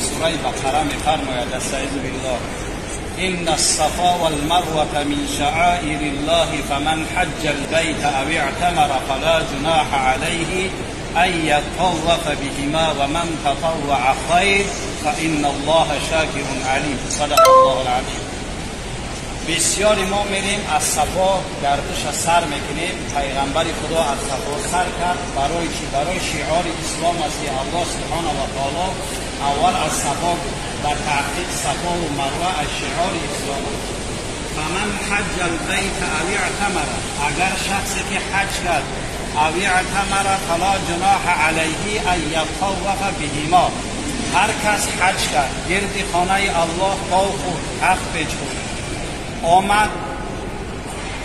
سوره بقره میفرماید استعیذ بالله ان الصفا والمروة من شعائر الله فمن حج البيت او اعتمر فلا جناح عليه ان يطوف بهما ومن تطوع خير فان الله شاکر علیم. صدق الله العظیم. بسیاری ما میریم از صفا گردش سر میکنیم. پیغمبر خدا از صفا سر کرد برای چی؟ برای شعار اسلام است که الله سبحانه و تعالی اول از صفا و تحقیق صفا و مروه از شعار اسلام است. فمن حج البیت او اعتمر، اگر شخصی که حج کرد او اعتمر فلا جناح علیه ان یطوف بهما، هر کس حج کرد گرد خانه الله طواف خورد، هفت پیچ خورد، آمد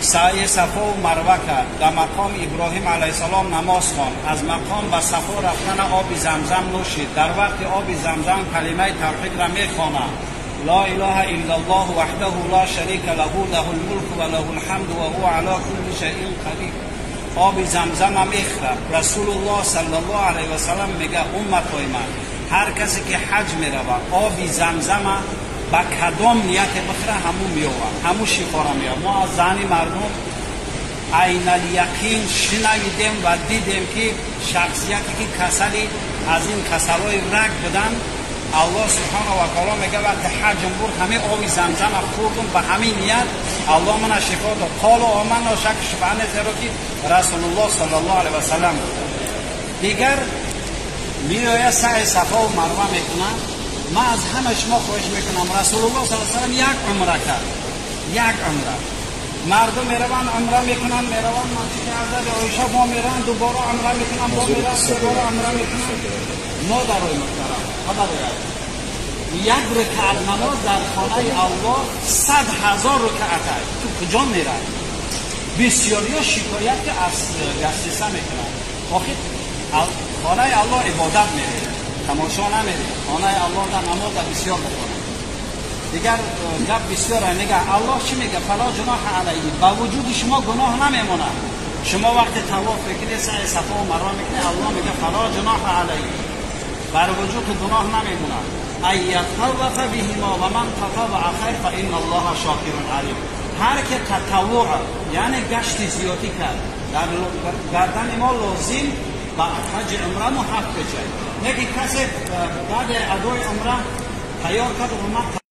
سعی صفا و مروه کرد، در مقام ابراهیم علیه السلام نماز خواند، از مقام به صفا رفتن آب زمزم نوشید، در وقت آب زمزم کلمه توحید را میخواند، لا اله الا الله وحده لا شریک له له الملک و له الحمد و هو علی کل شیء قدیر. آب زمزم هم میخورد. رسول الله صلی الله علیه و سلم میگه امتهای من، هر کسی که حج میرود آب زمزم با کدام نیت بخره همون میوه، همون شفا را میوه. ما از زن مردم عین الیقین شنیدیم و دیدیم که شخصیتی که کسلی از این کسلای رگ بودن، الله سبحانه و تعالی میگه وقتی حج برد همه آب زمزم خوردم به همین نیت الله من شفا داد. قال آمنا، شک شبهه نیست، زیرا که رسول الله صلی الله علیه و سلم. دیگر میآید سعی صفا و مروه میکنه. من از همه شما خواهش میکنم، رسول الله صلی الله علیه و سلم یک عمره کرد، یک عمره. مردم میروند عمره میکنن، میروند مسجد حضرت عایشه با میرن، دوباره عمره میکنن، با میرن دوباره عمره میکنن. مادرای محترم خبر یک رکعت نماز در خانه الله 100,000 رکعت است. تو کجا میرن؟ بسیاری ها شکایت که از گستیسه میکنن. آخه خانه الله عبادت میره، تماشا نمیره. خانه الله در نماز در بسیار بخونه. دیگر گپ بسیار میگه. الله چی میگه؟ فلا جناح علیه، با وجود شما گناه نمیمونه. شما وقت طواف میکنید، سعی صفا و مروه میکنید، الله میگه فلا جناح علیه، بر وجود گناه نمیمونه. ای یطوف بهما و من تطوع خیر فان الله شاکر علیم. هر که تطوع یعنی گشت زیادی کرد، در گردن ما لازم با حج عمره مو حق بچه. یکی کسی بعد ادای عمره تیار کرد و اومد